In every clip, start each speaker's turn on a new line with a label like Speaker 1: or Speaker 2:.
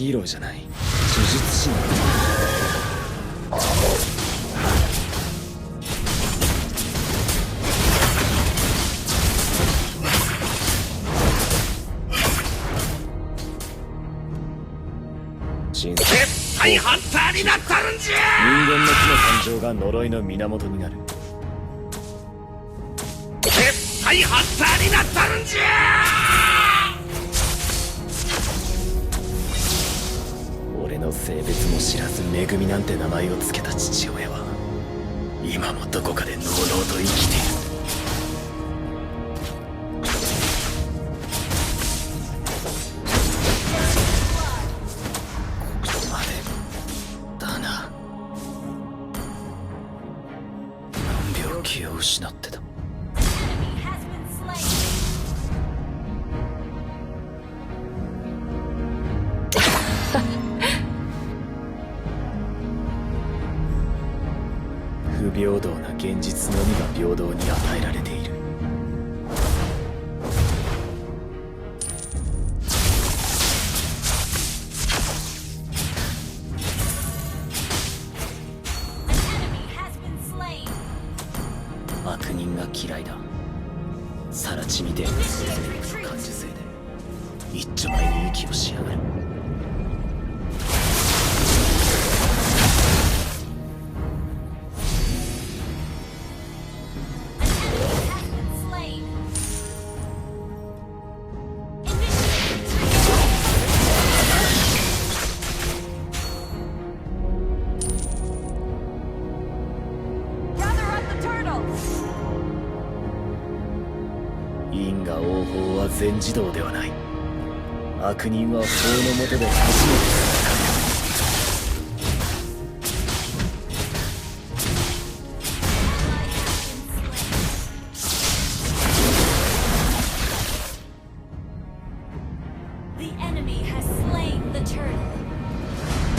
Speaker 1: ヒーローじゃない、呪術師なんだ。
Speaker 2: 絶対ハンターになったるんじゃ。
Speaker 1: 人間の負の感情が呪いの源になる。
Speaker 2: 絶対ハンターになったるんじゃ。
Speaker 1: 俺の性別も知らず恵みなんて名前を付けた父親は今もどこかでのうのうと生きている。気を失ってた。不平等な現実のみが平等に与えられている。悪人が嫌いだ。更地みてえな想像力の感受性で一丁前に息をしやがる。因果応報は全自動ではない。悪人は法の下で初めて裁かれる。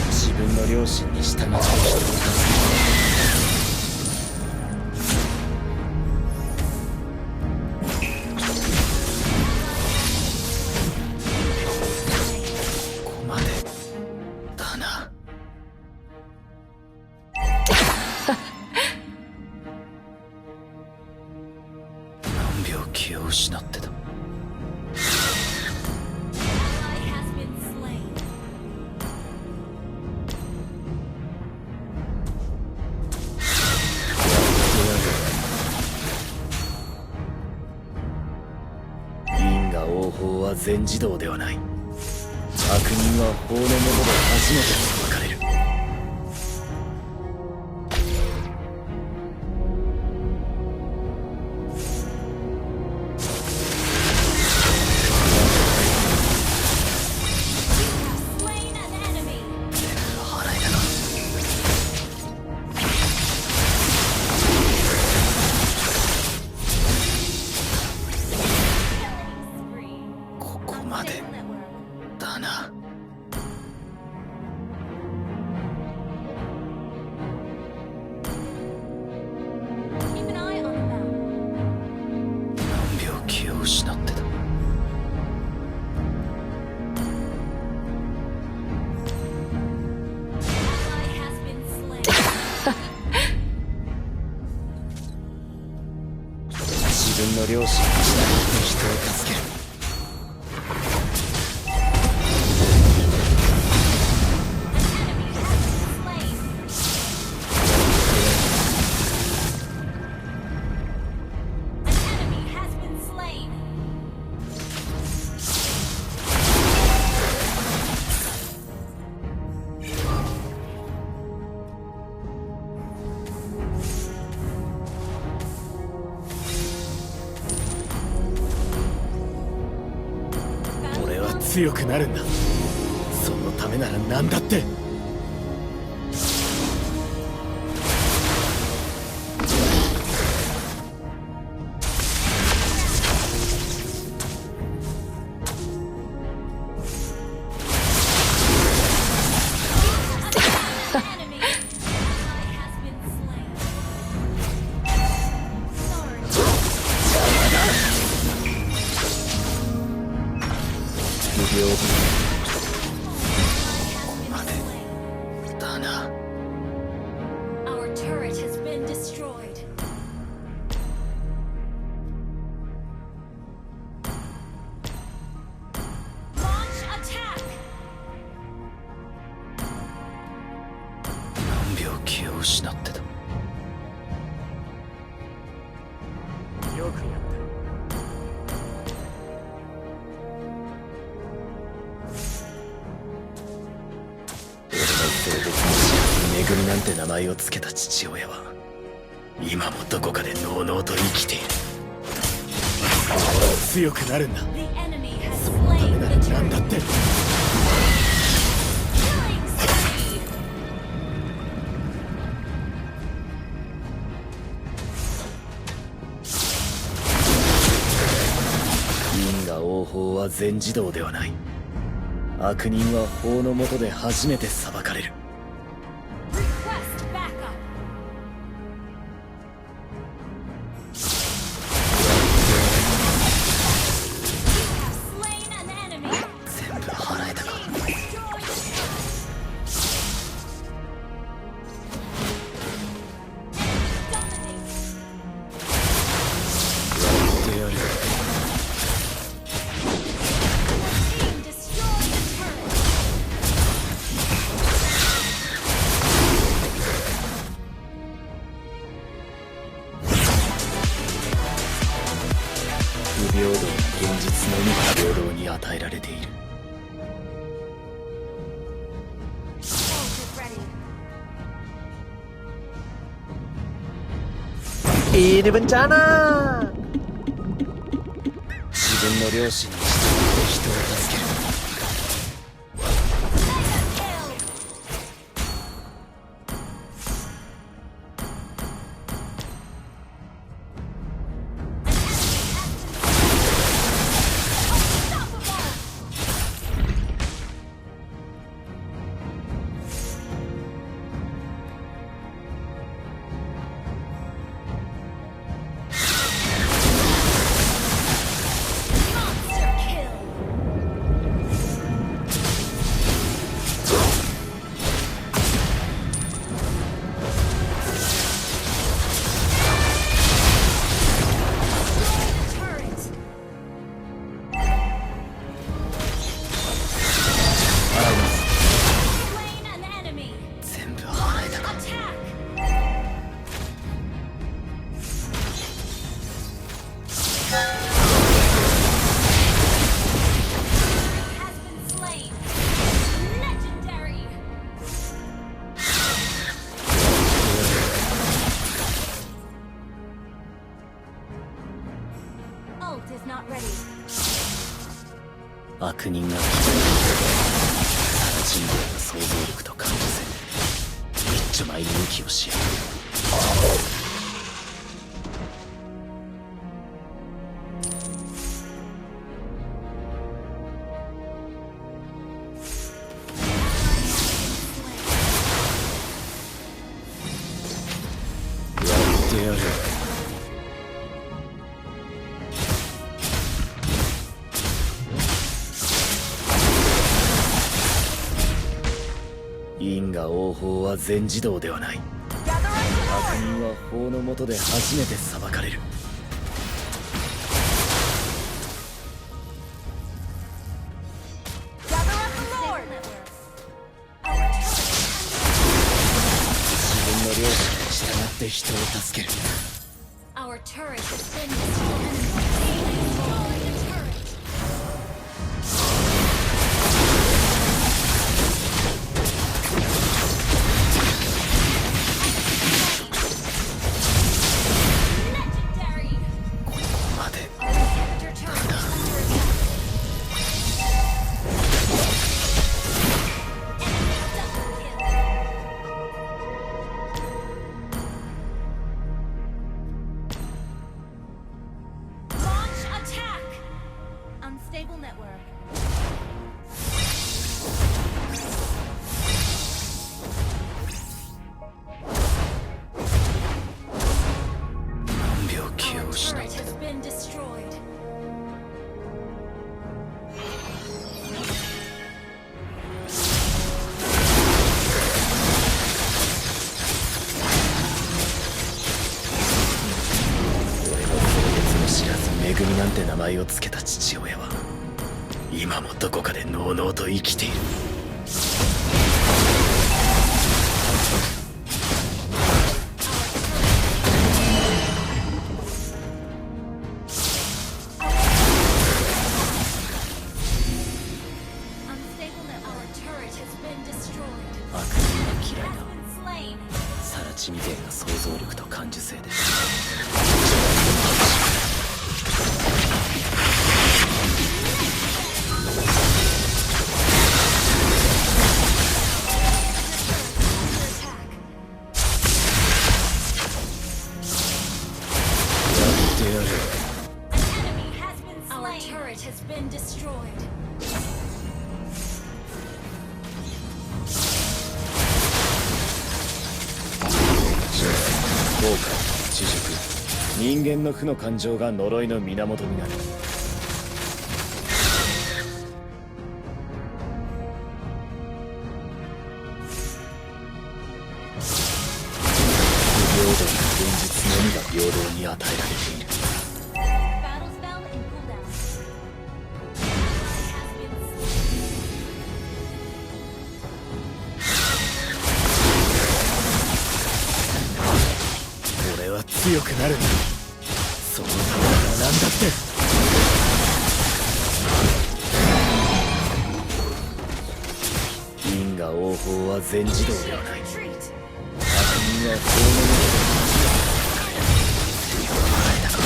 Speaker 1: 自分の良心に従って人を助ける。何秒気を失ってた。因果応報は全自動ではない。悪人は法の下で初めて裁かれる。ここまでだな。何秒気を失ってた。自分の良心に従って人を助ける。強くなるんだ。そのためなら何だって。不平等失ってた。
Speaker 3: よくやった。
Speaker 1: 俺の性別も知らずめぐみなんて名前を付けた父親は今もどこかでのうのうと生きている。俺は強くなるんだ。
Speaker 4: The enemy has
Speaker 1: そのため
Speaker 4: slain
Speaker 1: な
Speaker 4: the
Speaker 1: ら
Speaker 4: turret.
Speaker 1: 何だって。
Speaker 4: Killing spree.
Speaker 1: 因果応報は全自動ではない。悪人は法の下で初めて裁かれる。
Speaker 4: Request backup. You have slain an enemy.
Speaker 1: 全部払えたか。
Speaker 4: Destroyed the turret. Dominate.
Speaker 1: でやる。
Speaker 4: Team destroy the turret.
Speaker 1: 不平等な現実のみが平等に与えられている。
Speaker 4: Ult is ready.
Speaker 3: Ini bencana.
Speaker 1: 自分の両親に従って人を助ける。
Speaker 4: Mega kill. Unstoppable.
Speaker 1: 全部払えたか。 悪人が来た。人類の想像力と感受性で一丁前に息をしやがる。 でやる。因果応報は全自動ではない。悪人は法の下で初めて裁かれる。 自分の両親に従って人を助ける。
Speaker 4: Our turret has been destroyed. Destroy the turret. Legendary.
Speaker 1: ここまで。
Speaker 4: Our sector turret is under attack. Enemy double kill. Launch attack. Unstable network. Our turret has been destroyed. .
Speaker 1: 俺の性別も知らずめぐみなんて名前を付けた父親は今もどこかでのうのうと生きている。ちみてえな想像力と感受性でやってやる。
Speaker 4: Enemy has been slain. Our turret has been destroyed.
Speaker 1: 効果、知熟、人間の負の感情が呪いの源になる。不平等な現実のみが平等に与えられている。
Speaker 4: Battle spell in cooldown. Ally has been slain.
Speaker 1: 俺は強くなるんだ。そのためなら何だって因果応報は全自動ではない。
Speaker 4: Retreat.
Speaker 1: 悪人は法の中で捉えたか。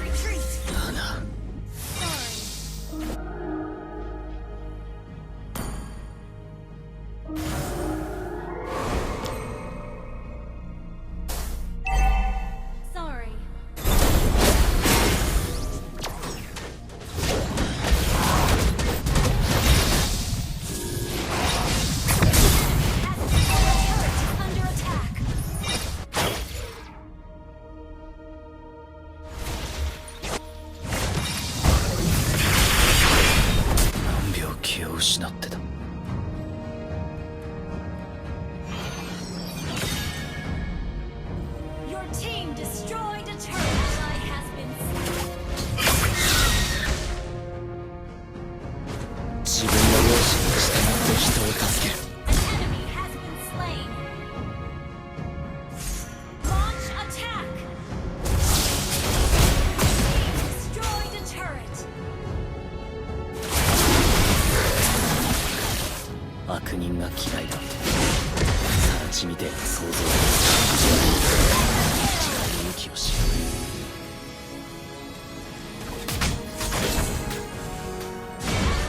Speaker 4: Retreat.
Speaker 1: なあなあ
Speaker 4: Sorry. Under attack.
Speaker 1: 何秒気を失ってた。
Speaker 4: Your team destroyed a turret. Ally has been slain.
Speaker 1: 自分の良心に従って人を助ける。
Speaker 4: An enemy has been slain. Launch attack. Destroyed a turret.
Speaker 1: 悪人が嫌いだ。さら地みてえな想像力。一番息をしろ。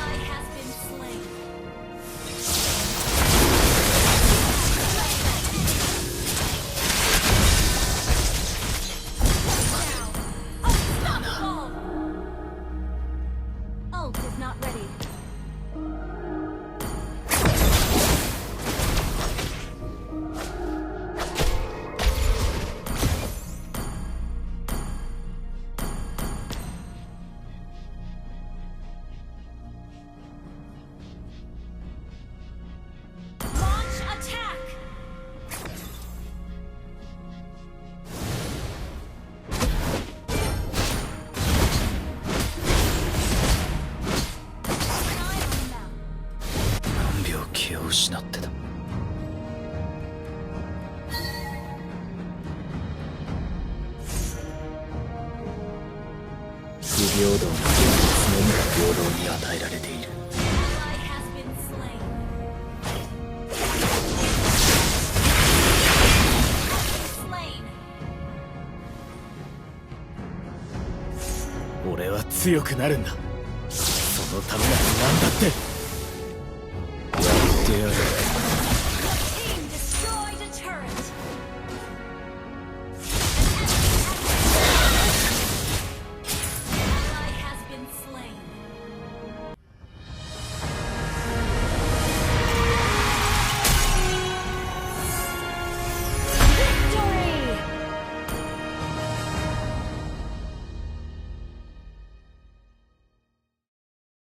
Speaker 4: Ally has been slain. Now, unstoppable. Ult is not ready. Launch attack. An eye on them.
Speaker 1: 何秒気を失ってた。不平等な現実のみが平等に与えられている。
Speaker 4: Ally has been slain. Slain.
Speaker 1: 俺は強くなるんだ。そのためなら何だってやってやる。